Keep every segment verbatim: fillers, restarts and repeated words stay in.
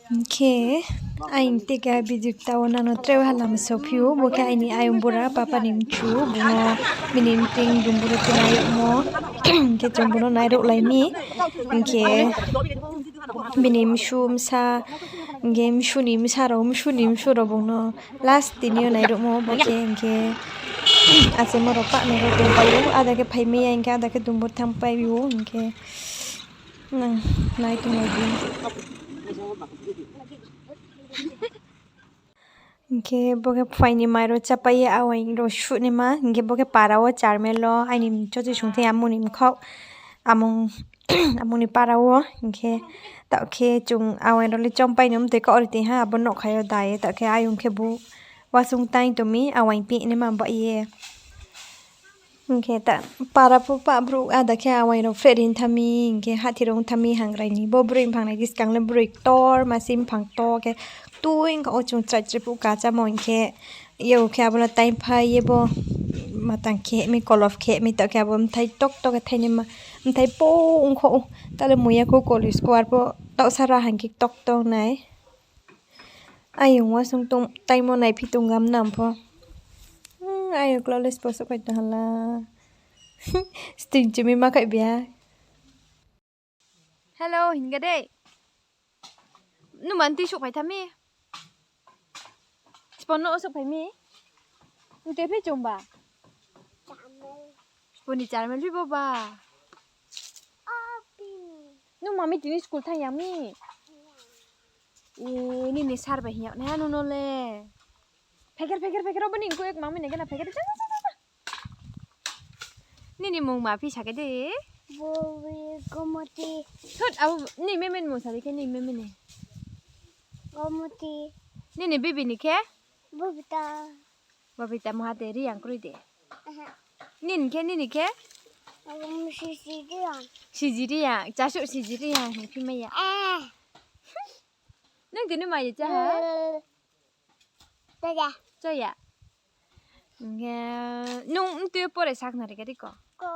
Hing khe, aini tei keha video kta wo nano tre ha lam sophi ou, bo khe aini ayong bura, papa ni mchu, bung no bini meeting room boro te nai yagmo, hing khe chung bung no nairuhlai mi, hing khe bini msu bsa, hing khe msu ni bsa rao, msu ni msu rao bung no last tini yo nairuhmo, bo khe hing khe achaimo rao pah nai rao tongpai ou, ada khe phaimai ya, hing khe ada khe dumbo thanngpai ou, hing khe nang nai tonglai di. Hing khe bo khe phuaing ni mai rao chápai ye awaing rao suh naima. Hing khe bo khe para wo charmel wo aini chochi sungthai amung ni mkhaoh, amung, amung ni para wo. Hing khe taoh khe chung awaing rao le chompai no mtoi kaoh ri tong ha, abo nouhkha yo da ye. Taoh khe ayong khe bo wasung taing tong mi, awaing pih naima bah ye. Hing khe ta para pho pah brouh ada khe awaing rao phreh ri tha mi, hing khe hahthi rao tha mi hangrai ni. Bo broi mphang nai khe skang le broi ktor ma se mphang ktor khe tui ongkha wo chung chrai chrai phuh ka chámo hing khe, yag khe abo no taingphai ye bo matang khe mi, kolof khe mi, taoh khe abo mthai tokto khe thainaima, mthai pou ongkha ou. Ta le muya kho college kuar pho taoh sara hang khe tokto nai. Ayong wasung tong, taimo naiphi tong gam nam pho. Hmm, ayong class po souhphai tong hala. Sting chumi ma khai bia. Hello, hingga dei. Nung manti souhphai tha mi? Spo no souhphai mi? Nte phi chungba? Spo ni charmel phi boba? Nung mami tini school thang ya mi? Ih, nini sir bai hing yag nai ha nung no le. Pheker, pheker, pheker, obo ni koi ek mami nai gana pheker, cha, cha, cha, cha, cha. Nini mung ma phi sa khe di? Bobi Gomoti. Thut, abo ni meme ni mung sa di khe, ni meme ni. Gomoti. Nini bibi ni khe? Bobita. Bobita mungha de, Riang kroi de. Aha. Nini khe, nini khe? Abo Siji Riang. Siji Riang, chasuh Siji Riang hing phi mai ya. Eh. Nung tini mai ya cha ha? Eh. Choya. Choya. Nge, nung mtui pore sak nari gari ko? Ko,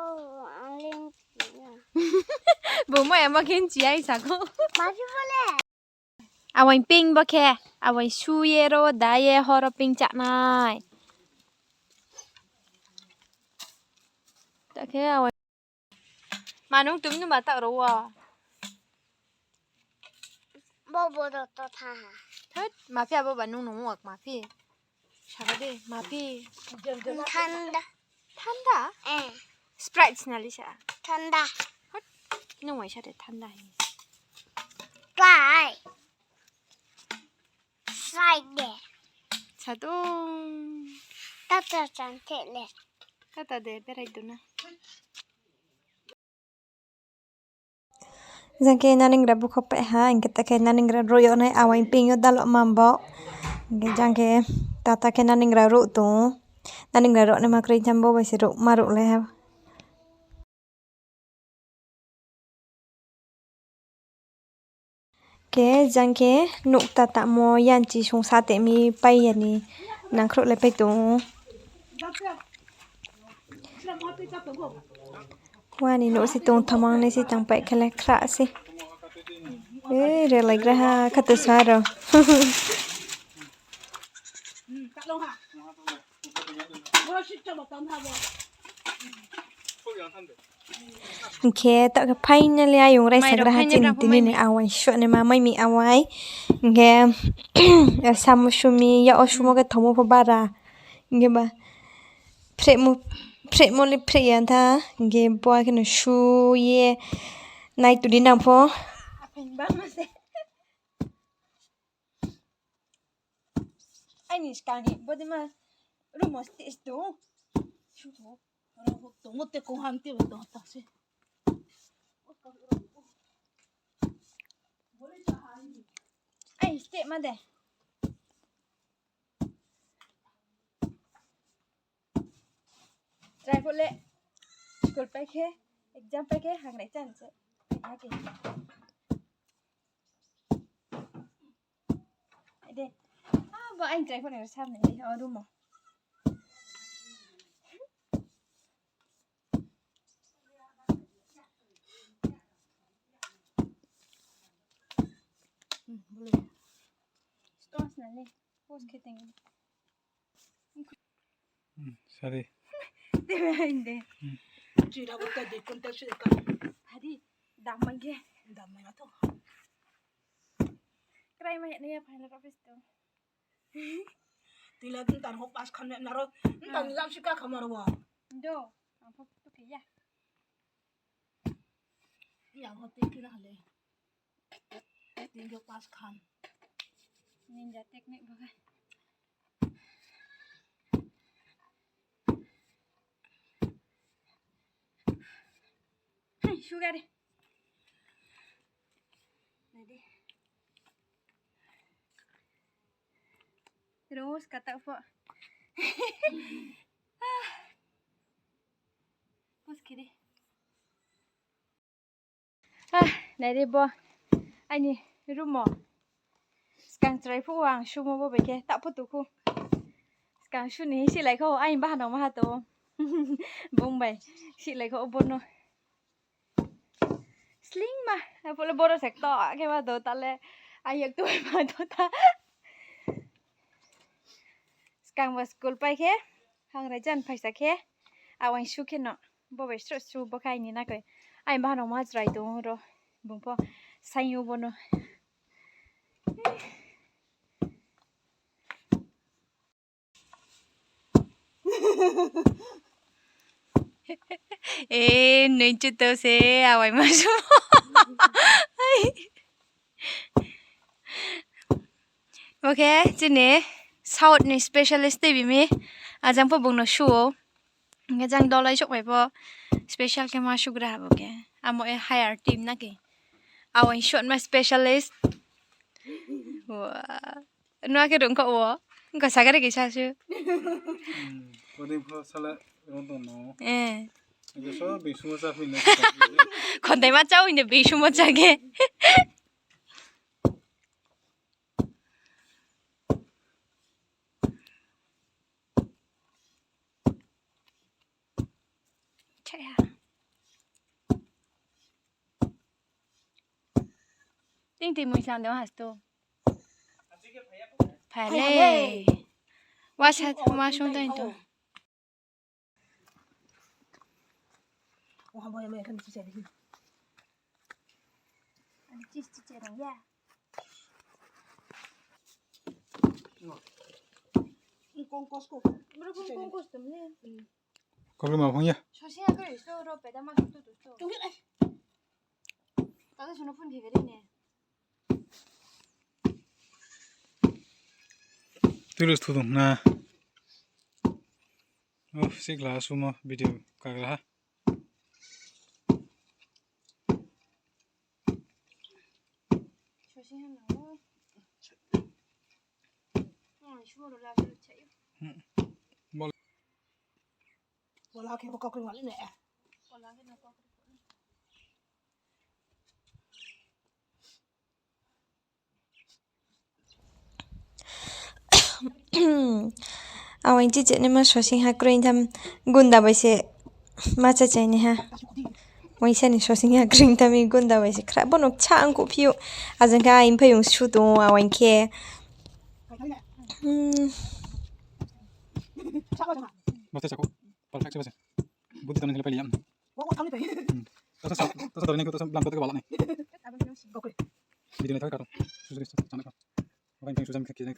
ang le mchi ya. Bo mai ama khe mchi ai sa ko. Ma phi bo le? Awaing pink bo khe, awaing su ye ro, da ye, horo pink chá nai. Ta khe awaing. Ma nung tum nung ba ta ro wo. Bo bo do to tha ha. Thut, ma phi abo ba nung nung wak ma phi. Saka de, ma phi. Thanda. Thanda? Eh. Sprite sina li sa. Thanda. Hot. Nung waisa de thanda hi. Kai. Sprite de. Sa dong. Tata chan the le. Tata de, berai duna. Jang khe naningra bukho pai ha, hing khe ta khe naningra ruh yag nai, awaing pink yo dalo mambo. Hing khe jang khe tata khe naningra ruh tong ou. Naningra ruh naima kroi jang bo bai se ruh ma ruh le ha. Khe jang khe nouh ta tamo yanchi sungsa temi pai ya ni nangkhruh le pai tong ou. Wani nouh se tong thamang nai se tang pai khe le khrah se. E, relaigra ha khato sa rao. Hing khe taoh khe finally ayong raisa gra ha chini tini ni awai suh naima mai mi awai. Hing khe samo sumi ya, o sumo khe thomo pho bara. Hing khe ba phrehmo, phrehmo le phreh ya tha. Hing khe bo akhe no su ye nai tuni nang pho. Aini skang ni body ma room wo stage tong. Shu tong. Aro tong mo te kong ham te tong tang se. Ai stage ma de. Try pho le. School pai khe, exam pai khe, hangnai chan se. Pai khe. Ai de. Ah, bo aini try pho nai sam nai de, o room wo. Stone na le. Post khe teng. Hmm, sorry. Tebe hai de. Hmm. Chira bo ta de kontak se ka. Hadi, dam mai ge. Dam mai na to. Krai mai ne ya final office to. Tila din tar ho pass khan na ro. Tar jam sika khamar wa. Do, ang pho tu ke ya. Yang ho te kina hale. Tin jo pass khan. Ninja technique bagai. Hai, sugar. Nadi. Rose kata po. Pus kiri. Ah, nai di bo. Aini room o. Skang chrai phuh o ang sumo bo bai khe, ta pho tu khu. Skang suni silai kho, aini bahanao maha to. Bung bai silai kho bono. Sling ma, apole boro sek to, khe ba do tale. Ang yak tu bai ma do ta. Skang bo school pai khe, hang rai jan phaisa khe, awaing su khe no. Bo bai sru sru bo khe aini na koi. Aini bahanao ma chrai tong ro. Bung pho saing yo bono. E, nui chu to se, awai ma su. Bo khe chini South ni specialist tei bimi. Ajang pho bung no su o. Hingkhe jang dolai sok bai pho special khe ma sugra ha bo khe. Amo e higher team na khe. Awai shot ma specialist. Wa. Nua khe rung kho wo. Hingkha sagari kisa su. Hmm, odi pho sala rung tong no. Eh. Hingkhe so bisumo cha phi no. Khonthai ma chao hing de bisumo cha khe. Chaya. Ting ting mui sang de has to. Phai le. Wa sa ma sung tong to. Kau ma phang ya. Tulis thu tong na. Oh, sikla sumo video kagra ha. Awai chichinaima sosing ha kroi tham gunda bai se ma chachainaiha. Waisa ni sosing ha kroi tham gunda bai se khra bono kcha ang kuh phiu. Ajang khe aing phai yung su tong o awai khe. Hmm. Basta chako. Palthak se basa. Budi tani hile pali yam. Hmm. Tasa sa, tasa tani ko tasa blanco teka balak ni. Video ni thai kato. Susu ni sana ko. Orang yang susah mikir kira.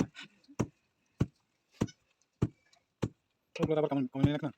Kau belum dapat kamu, kamu ni nak na.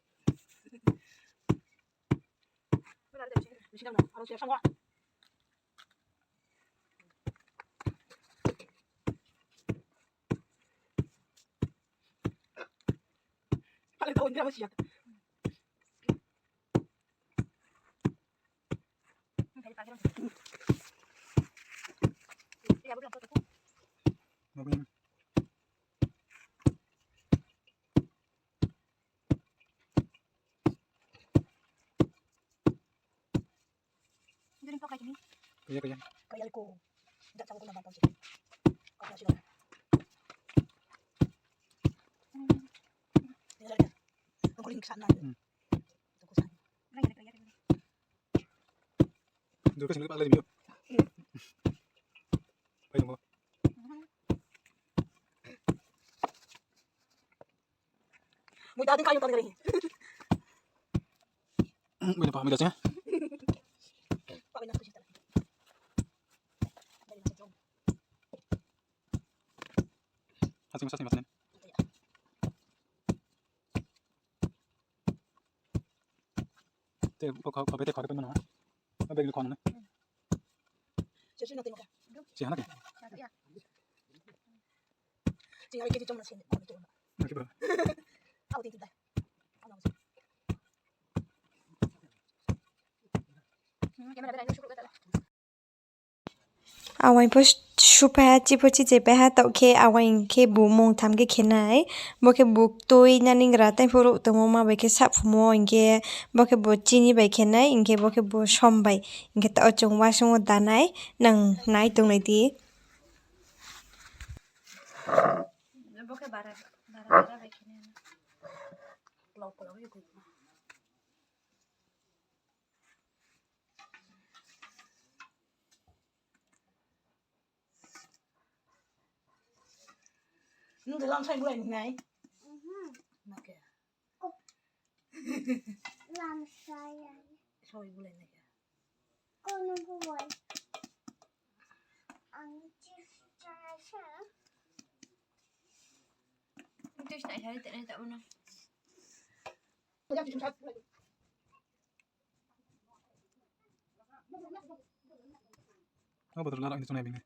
Kaya, kaya. Kaya ko. Dak sama ko na bantang sih. Kau masih lama. Tinggal ada. Kau kulit sana. Hmm. Durka sini pala di mio. Pai mo. Ita ding kayu tali gari. Bini pa hamida se. Haching sasni masnen. Te ko ko ko bete ko ko no. Abe ko no. Sesi na te mo. Si hana ke. Sesi na ke jom na sini. Oke, bro. Au ding tu dai. Awaing pho supai ha, chi pho chi je pai ha, taoh khe awaing khe bu mung tham khe khe nai. Bo khe bu tui nani gra tai pho ruh tongmo ma bai khe saphumo hing khe, bo khe bu chini bai khe nai, hing khe bo khe bu som bai. Hing khe taoh chung wasung wo da nai, nang nai tonglai di. Nung de lamsai bulai nai? Mhm. Ma khe? Lamsai. Soi bulai nai khe? Kono bulai. Ang chips chana sa. Chips nai sa, nai ta uno. Abo to lalak ni chunai bini.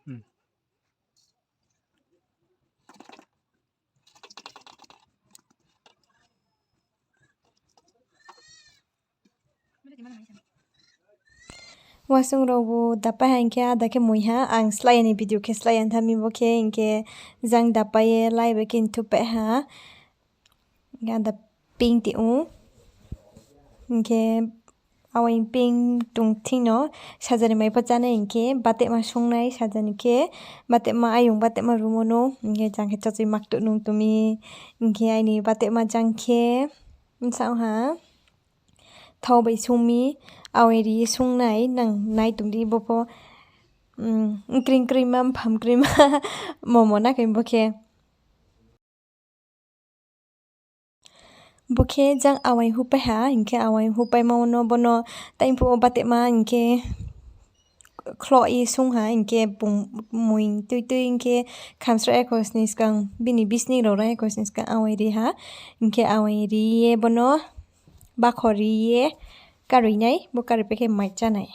Hmm. Wasung rao bu dapai ha hing khe ada khe mui ha, ang slái ya ni video khe slái ya tha mi bo khe hing khe jang dapai ye lai bai khe nthu pai ha. Hing khe ada pink ti ou. Hing khe awaing pink tong thing no sajani mai pho chánai hing khe batema sungnai sajani khe batema ayong batema rumo no hing khe jang khe chachoi maktuh nung tong mi hing khe aini batema jang khe bsa ha. Thao bai sung mi, awaing ri ye sungnai, nang nai tong di bo pho, mm, kring krima, mpham krima, momo na khe bo khe. Bo khe jang awaing hupai ha, hing khe awaing hupaimo no bono taingphuh wo batema hing khe khloh ye sung ha, hing khe bung mui tui tui hing khe khamsra ekho sni skang, bini bisni rao ra ekho sni skang awaing ri ha, hing khe awaing ri ye bono bakho ri ye karoi nai, bo karoi pai khe mai chánai.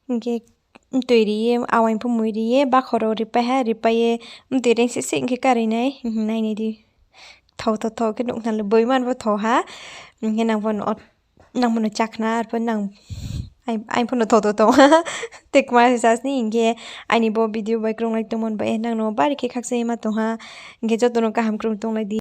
Hing khe mtoi ri ye, awaing pho mui ri ye, bakho rao ripai ha, ripai ye, mtoi reing seh seh hing khe karoi nai, nai nai di. Thao thao thao khe nuh khna le boi man pho thao ha, hing khe nang pho no, nang pho no chakhna, arpho nang, aini pho no thao thao thao ha, tei kma se sasni, hing khe aini bo video bai krunglai tongmo bai nang no bari khe khakchangma tong ha, hing khe joto no kaham krung tonglai di.